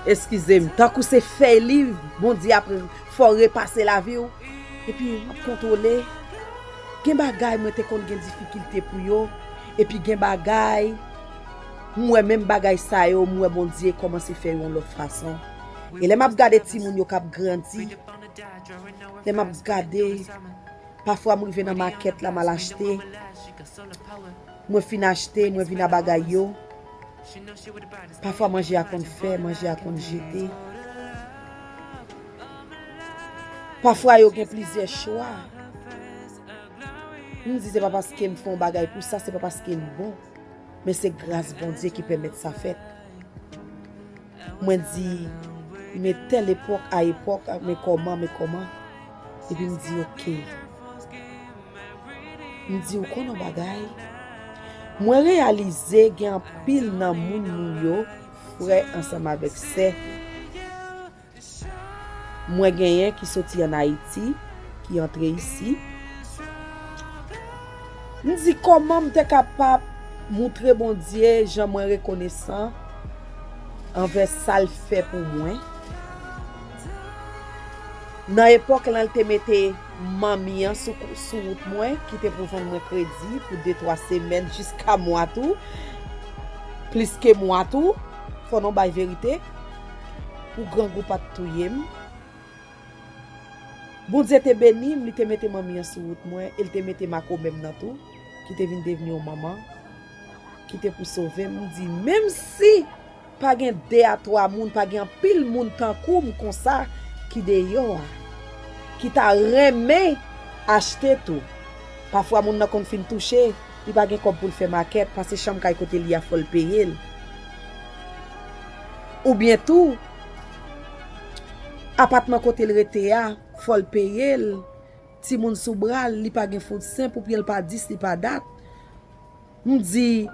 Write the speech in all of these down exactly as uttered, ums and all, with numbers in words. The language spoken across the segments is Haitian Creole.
Eskize m, tankou se fèy liv Bondye ap fè w repase lavi w. Epi m ap kontwole. Gen bagay mwen te konn gen difikilte pou yo. Epi gen bagay, m wè menm bagay sa yo, m wè Bondye kòmanse fè yo yon lòt fason. E lè m ap gade timoun yo k ap grandi, lè m ap gade, pafwa m rive nan makèt la, m al achte. Mwen fin achte, mwen vin a bagay yo. Pafwa manje a konn fè, manje a konn jete. Pafwa yo gen plizyè chwa. M di se pa paske m fè yon bagay pou sa, se pa paske m bon. Men se gras Bondye ki pèmèt sa fèt. Mwen di, men tèl epòk a epòk, men kòman, men kòman. Epi m di, oke. M di, ou konn yon bagay? Mwen reyalize gen anpil nan moun nou yo, frè ansanm avèk sè. Mwen genyen ki soti ann Ayiti, ki antre isi. M di, kòman m te kapab moutre Bondye jan mwen rekonesan anvè sa l fè pou mwen? Nan epòk lan, l te mete manmi an sou, sou wout mwen, ki te pou vann mwen kredi pou de, twa semèn, jiska mwa tou, plis ke mwa tou, fò nou bay verite, pou grangou pa t touye m. Bondye te beni m, li te mete manmi an sou wout mwen, e l te mete makomè m nan tou, ki te vin devni yon manman, ki te pou sove m. M di, menm si pa gen de a twa moun, pa gen anpil moun tankou m konsa ki deyò a, ki ta renmen achte tou. Pafwa moun nan konn fin touche, li pa gen kòb pou l fè makèt, pase chanm kay kote li a, fò l peye l. Oubyen tou, apatman kote l rete a, fò l peye l. Timoun sou bra l, li pa gen food stamp, oubyen l pa dis, li pa dat. M di,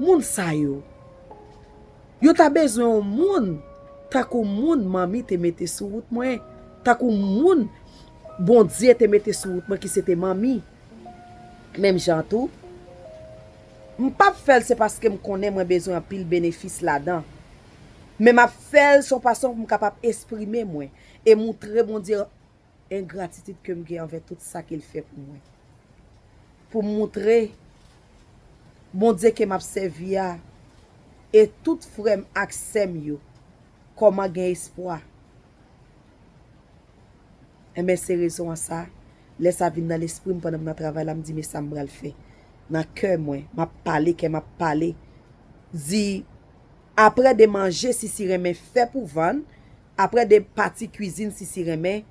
moun sa yo, yo ta bezwen yon moun tankou moun manmi te mete sou wout mwen, tankou moun Bondye te mete sou wout mwen, ki se te manmi. Menm jan tou, m p ap fè l se paske m konnen mwen bezwen anpil benefis ladan. Men m ap fè l se yon fason pou m kapab eksprime mwen e moutre Bondye engratitid ke m gen anvè tout sa ke l fè pou mwen. Pou m moutre Bondye ke m ap sèvi a e tout frè m ak sè m yo kòman gen espwa. Enben, se rezon an sa, lè sa vin nan lespri m pandan m nan travay la, m di, men sa m pral fè. Nan kè mwen, m ap pale, kè m ap pale. Di, apre de manje, Sisi renmen fè pou vann, apre de pati kwizin, Sisi renmen,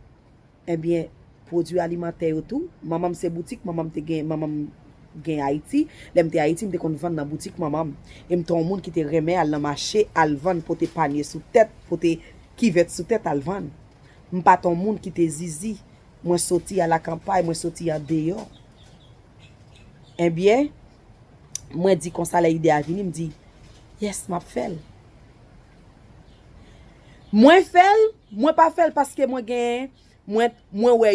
enben, pwodui alimantè yo tou. Manman m se boutik, manman m te gen, manman m gen Ayiti. Lè m te Ayiti, m te konn vann nan boutik manman m. E m te yon moun ki te renmen al nan mache, al vann, pote panye sou tèt, pote kivèt sou tèt, al vann. M pa t yon moun ki te zizi. Mwen soti alakanpay, mwen soti andeyò. Ebyen, mwen di konsa lè ide a vini, m di, yes, m ap fè l. Mwen fè l, mwen pa fè l paske mwen gen, mwen, mwen wè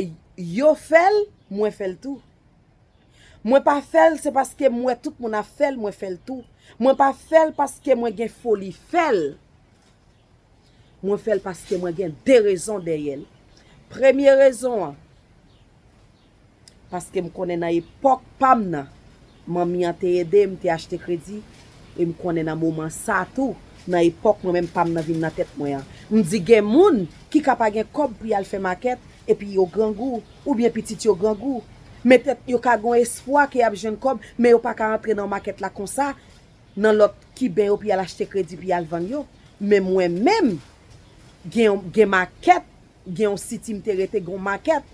yo fè l, mwen fè l tou. Mwen pa fè l se paske m wè tout moun ap fè l, mwen fè l tou. Mwen pa fè l paske mwen gen foli fè l. Mwen fè l paske mwen gen de rezon dèyè l. Premye rezon an, paske m konnen nan epòk pa m nan, manmi an te ede m, te achte kredi, e m konnen nan moman sa a tou, nan epòk mwen menm pa m nan vin nan tèt mwen an. M di gen moun ki ka pa gen kòb pou y al fè makèt, epi yo grangou, oubyen pitit yo grangou. Men tèt yo ka gen yon espwa ke y ap jwenn kòb, men yo pa ka antre nan makèt la konsa, nan lòt Kiben yo pou y al achte kredi pou y al vann yo. Men mwen menm, gen, gen makèt, gen yon siti m te rete, gen yon makèt,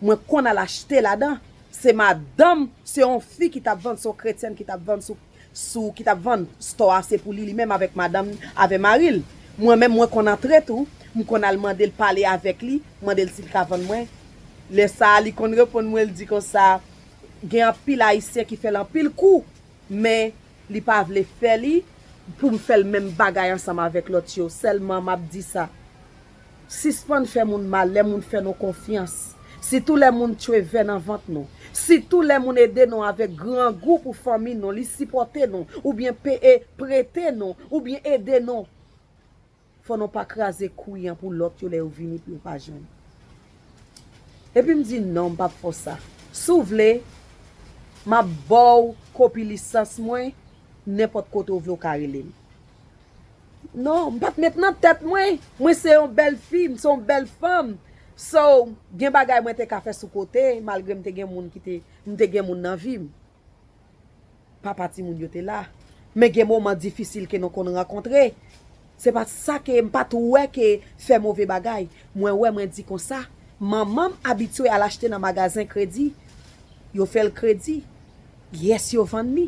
mwen konn al achte ladan. Se madanm, se yon fi ki t ap vann, se yon kretyèn ki t ap vann sou, sou, ki t ap vann. Stò a se pou li, li menm avèk madanm, avè mari l. Mwen menm, mwen konn antre tou, m konn al mande l pale avèk li, mande l si l ka vann mwen. Lè sa a, li konn reponn mwen, l di konsa, gen anpil Ayisyen ki fè l anpil kou, men li pa vle fè li pou m fè l menm bagay ansanm avèk lòt yo. Sèlman m ap di sa, sispann fè moun mal lè moun fè nou konfyans. Sitou lè moun tchwe vè nan vant nou. Sitou lè moun ede nou avèk grangou pou fanmi nou, li sipòte nou, oubyen peye, prete nou, oubyen ede nou. Fò nou pa kraze kwi an pou lòt yo lè yo vini pou yo pa jwenn. Epi m di, "Non, m p ap fè w sa. Si w vle, m ap ba w kopi lisans mwen, nenpòt kote w vle w ka rele m." Non, m pa t met nan tèt mwen. Mwen se yon bèl fi, m se yon bèl fanm. So, gen bagay mwen te ka fè sou kote, malgre m te gen moun ki te, m te gen moun nan vi m. Papa timoun yo te la. Men gen moman difisil ke nou konn rankontre. Se pa sa ke m pa t wè ke fè move bagay. Mwen wè, mwen di konsa, manman m abitye al achte nan magazen kredi. Yo fè l kredi. Yes, yo vann li.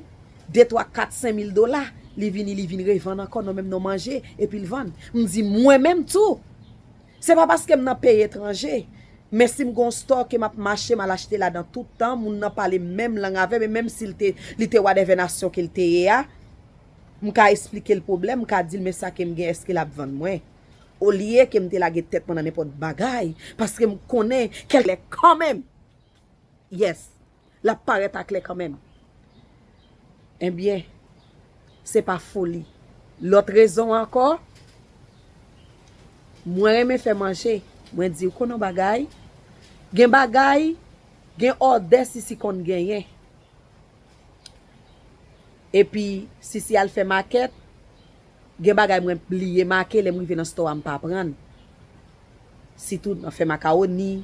De, twa, kat, senk mil dola. Li vini, li vin revann ankò, non, menm non manje, epi l vann. M di, mwen menm tou. Se pa paske m nan peyi etranje. Men si m gon store ke m ap mache, m al achte ladan tout tan, moun nan pale menm lang avè m, e menm si l te, li te whatever nasyon ke l te ye a, m ka esplike l pwoblèm, m ka di l, "Men sa ke m gen, èske l ap vann mwen?" Olye ke m te lage tèt mwen nan nenpòt bagay, paske m konnen kèlkè kanmenm. Yes, l ap parèt aklè kanmenm. Ebyen, se pa foli. Lòt rezon ankò, mwen renmen fè manje. Mwen di w, "Konnen yon bagay, gen bagay, gen òdè Sisi konn genyen." Epi, Sisi al fè makèt, gen bagay mwen bliye make, lè m rive nan store a, m pa pran. Sitou nan fè makawoni,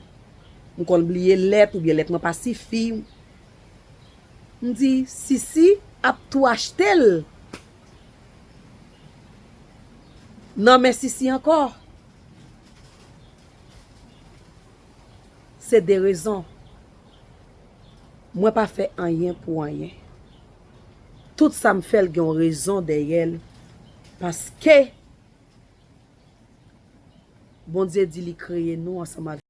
m konn bliye lèt oubyen lèt mwen pa sifi. M di, "Sisi ap tou achte l nan men Sisi ankò." Se de rezon. Mwen pa fè anyen pou anyen. Tout sa m fè l gen yon rezon dèyè l. Paske Bondye di li kreye nou ansanm avèk